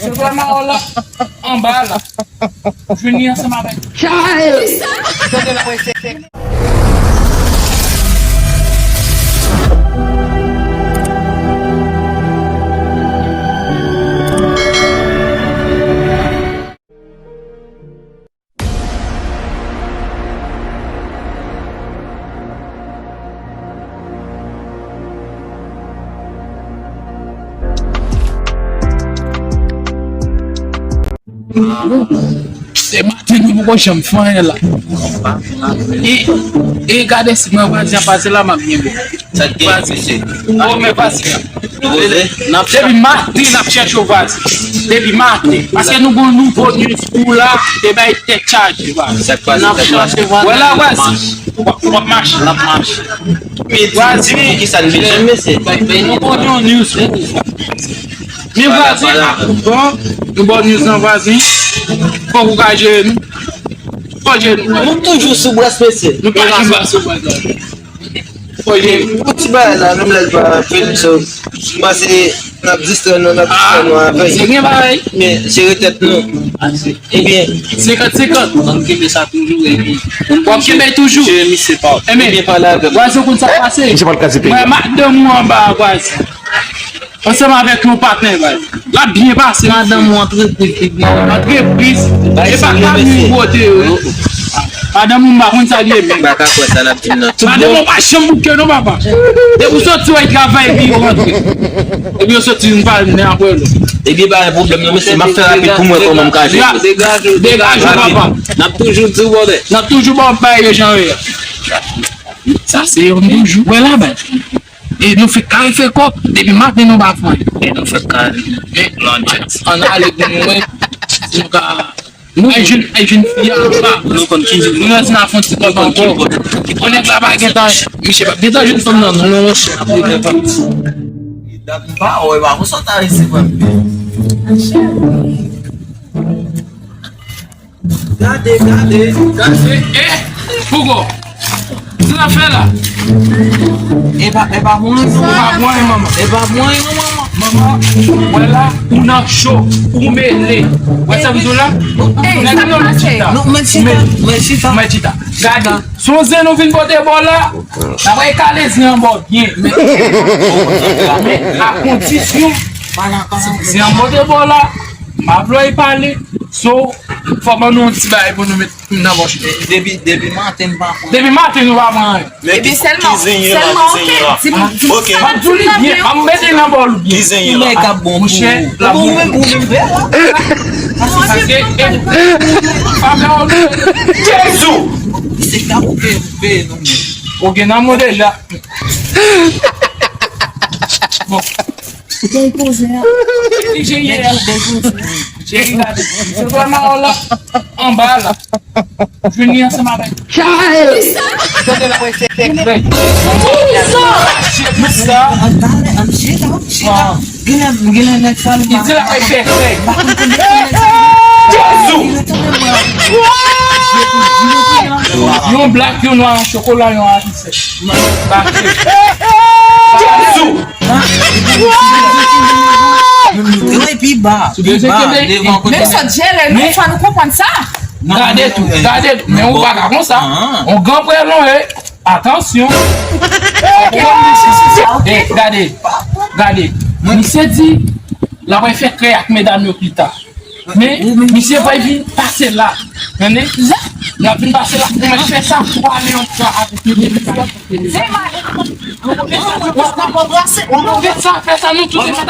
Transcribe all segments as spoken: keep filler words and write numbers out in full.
Se vrèman la, anba la. Jwenn li ansanm avèk. Chay! Tande la, wè, se, se. Se maten nou poko janm fè anyen la. E, e gade si mwen vwazen an pase la, m ap byen bon. Sa k gen, mesye? O, men vwazen an. Depi maten n ap chèche w, vwazen. Depi maten. Paske nou gon nouvo news pou w la, e bay tèt chaje, vwazen. Sa k pase? N ap chèche w. Wè la, vwazen. W ap, w ap mache. N ap mache. Vwazen. Poukisa n bezwen, mesye? Nou gon yon news pou w. Men vwazen, bon, nou ba w news nan vwazen. Fòk ou ka jere nou. Fòk jere nou. Nou toujou sou bras, mesye. Nou pa janm sou bras. Fòk jere nou. Pou ti bagay la, menm lè l pa anpil, so, m panse n ap distrè nou, n ap distrè nou avè l. Se gen bagay. Men, jere tèt nou. Ebyen. Senkant senkant. Ann kenbe sa toujou, epi. W ap kenbe toujou. Jere misye pa. Ebyen, vwazen, ou konn sa k pase. Mwen, madanm ou anba, vwazen. Ansanm avèk yon patnè, bay. L ap byen pase, madanm ou antrepriz li gen. Antrepriz. E pa kami ou pote yo. Madanm ou m pa konn sa l ye, men. M pa ka kwè sa l ap di m nan. Madanm ou pa janm bouke non, papa. Depi w soti, w al travay, epi ou rantre. Epi yo soti, nou pa vin apre l. Ebyen, pa gen pwoblèm non, mesye. M ap fè rapid pou m wè kòman m ka jwe. Degaje w, papa. N ap toujou di w, bòdè. N ap toujou ba w bay yo jan yo ye. Sa se yon toujou. Wè la, bay. E nou fèk kare fè kòb, depi maten nou pa fè anyen. E nou fèk kare. E ann ale pou nou wè si nou ka. Nou ay jwenn, ay jwenn fi a anba. Nou konn ki. Nou nan zin a fè yon ti kòb ankò. Pou nèg la pa gentan, misye pa gentan jwenn fanm nan, non, monchè, ap gentan fanm. Dat m pa wè, pa konsa w ta resevwa m. Gade, gade, gade. E, Pougo, sa w ap fè la? E pa, e pa bon, e pa bon, manman. E pa bon, non, manman. Manman, wè la, ou nan cho, ou mele. Wè sa m di w la? Ey, sa k pase? Non, mèt chita, mèt chita. Mèt chita. Gade, se yon zen nou vin pote ba w la. N ap kale zen an ba w byen. Men, men, a kondisyon, zen an pote ba w la. M ap lòy pale, so, fò ban nou yon ti bagay pou nou met nan pòch nou. Depi, depi maten m pa pran. Depi maten nou pa pran anyen. Epi sèlman, sèlman, oke, di m, di m sa w ap di m nan vle yo. M ap mete nan bòl ou byen. Ki zen ye la? Monchè, la bon. Ou menm, ou menm vle la. Paske, e, pa fè anyen. Jezi! Se ka pou peye, peye nou. Ou gen nan mwen deja. Bon. Ou konn koze a. Li jeye a. Jeye gade. Se vrèman la. Anba la. Jwenn li ansanm avèk. Chay! Tande la, wè, se fèk. Sa. Sa. Genlè, genlè nèg sa li. Li di la, wè, se fèk. Jezi! Yon blak, yon nwa, yon chokola, yon atis. Jezi! Menm nou te wè pi ba, pi ba, devan kote. Men sot jere, nou fò nou konprann sa. Gade tou, gade tou. Men ou pa ka konsa. On gran prelon, e. Atansyon. E, gade, gade. Misye di, l ap fè krèy ak medam yo pita. Men, misye pral vin pase la. Tande? L ap vin pase la pou mwen fè sa, pou ale yon fwa avèk medam yo. Fè sa, fè sa, nou tout, fè sa.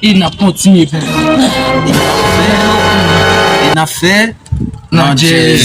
E n ap kontinye pou nou. E n ap fè nan Jazz.